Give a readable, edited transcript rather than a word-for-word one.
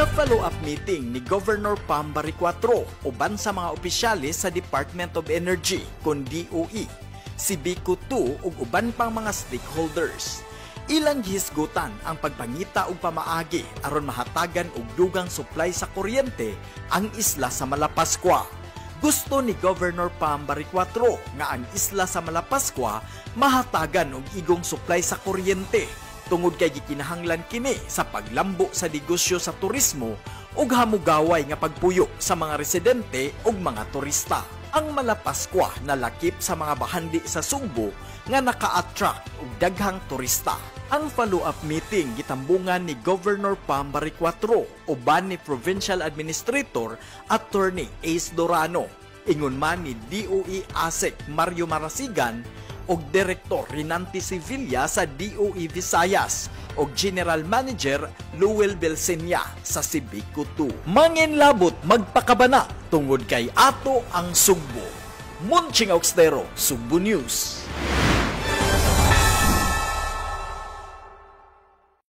Sa follow-up meeting ni Governor Pam Baricuatro uban sa mga opisyales sa Department of Energy kon DOE, Cebeco 2 ug uban pang mga stakeholders, ilang gihisgutan ang pagpangita og pamaagi aron mahatagan og dugang supply sa kuryente ang isla sa Malapascua. Gusto ni Governor Pam Baricuatro nga ang isla sa Malapascua mahatagan og igong supply sa kuryente tungod kay gikinahanglan kini sa paglambo sa negosyo sa turismo ug hamugaway nga pagpuyo sa mga residente ug mga turista. Ang Malapascua nalakip sa mga bahandi sa Sugbo nga naka-attract og daghang turista. Ang follow-up meeting gitambungan ni Governor Pam Baricuatro uban ni Provincial Administrator Attorney Ace Dorano. Ingon man ni DOE ASEC Mario Marasigan ug Direktor Renante Sevilla sa DOE Visayas ug General Manager Luel Belseña sa Cebeco 2. Manginlabot magpakabana tungod kay ato ang Sugbo. Munching Augstero, Sugbo News.